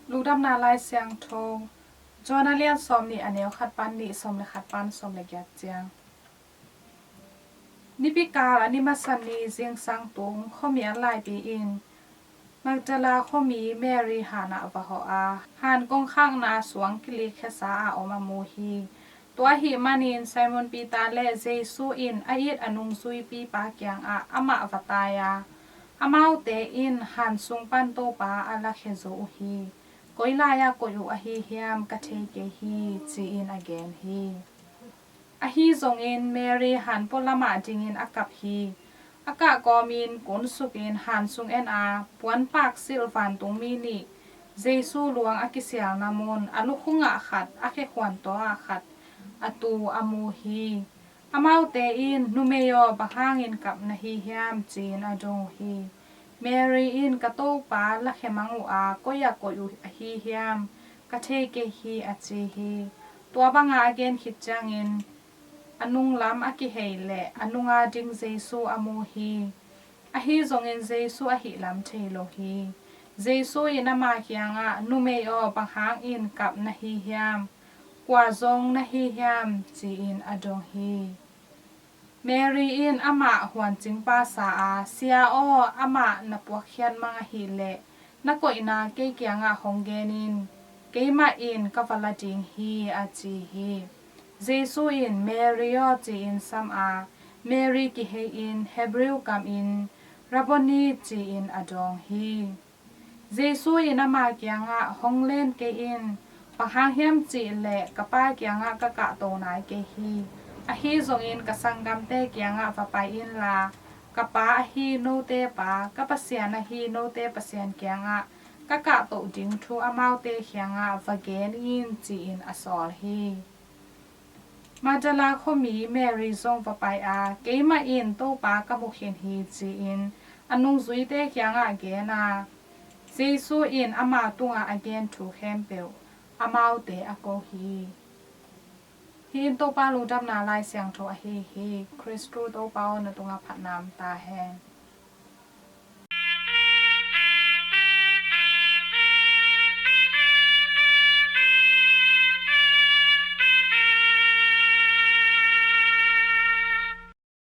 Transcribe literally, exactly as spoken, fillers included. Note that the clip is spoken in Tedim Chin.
Lungdamna Lai Siangtho, John a lian sawm nih, a neu khat pan nih, sawm le khat pan sawm le giat ciang. Nipi kal a ni masa ni zingsang tung khuami a laipi in Magdala khuami Mary han ah va hawh a, han kongkhakna suang kilik khiasa a om a mu hi. Tua ahih manin Simon Peter le Jesu in a it a nungzuipipa kiangah amah va tai a, amaute in han sung pan Topa a lakhia zo uh hi. Koi lai-ah koih uh ahi hiam ka thei kei hi, ci-in a gen hi. Ahi zongin Mary han pualamah dingin a kap hi. A kah kawmin kunsukin han sung en a, puanpak silh vantungmi nih, Jesu luang a kisialna mun, a lukhungah khat, a khekhuantaw-ah khat, a tu a mu hi. Amaute in, "Numei aw, bang hangin kap na hi hiam?" ci-in a dong uh hi. Mary in, "Ka Topa lakhia mang uh a, koi-ah koih uh ahi hiam ka thei kei hi," a ci hi. Tua banga a gen khit ciangin a nunglam a kihei le a nunga ding Jesu a mu hi. Ahi zongin Jesu ahih lam thei lo hi. Jesu in ama kiangah, "Numei aw, bang hangin kap na hi hiam? Kua zong na hi hiam?" ci-in a dong hi. Mary in amah huancingpa sa a, "Sia aw, amah na puakkhiat mang ahih leh na koihna kei kiangah hong gen in, keimah in ka va la ding hi," a ci hi. Jesu in, "Mary aw," ci-in sam a, Mary kihei-in Hebrew kamin, "Rabboni," ci-in a dawng hi. Jesu in ama kiangah, "Hong len kei in, bang hang hiam cih leh ka Pa kiangah ka kahto nai kei hi. Ahi zongin ka sanggamte kiangah va pai inla, ka Pa ahi note Pa, ka Pasian ahi note Pasian kiangah ka kahtoh ding thu amaute kiangah va gen in," ci-in a sawl hi. Magdala khuami Mary zong va pai a, "Keimah in Topa ka mu khin hi," ci-in a nungzuite kiangah gen a, Jesu in ama tungah a gen thu khempeuh amaute a ko hi. Hih in Topa lungdamna Lai Siangtho ahi hi. Khristu Topa aw, na tungah phatna om ta hen.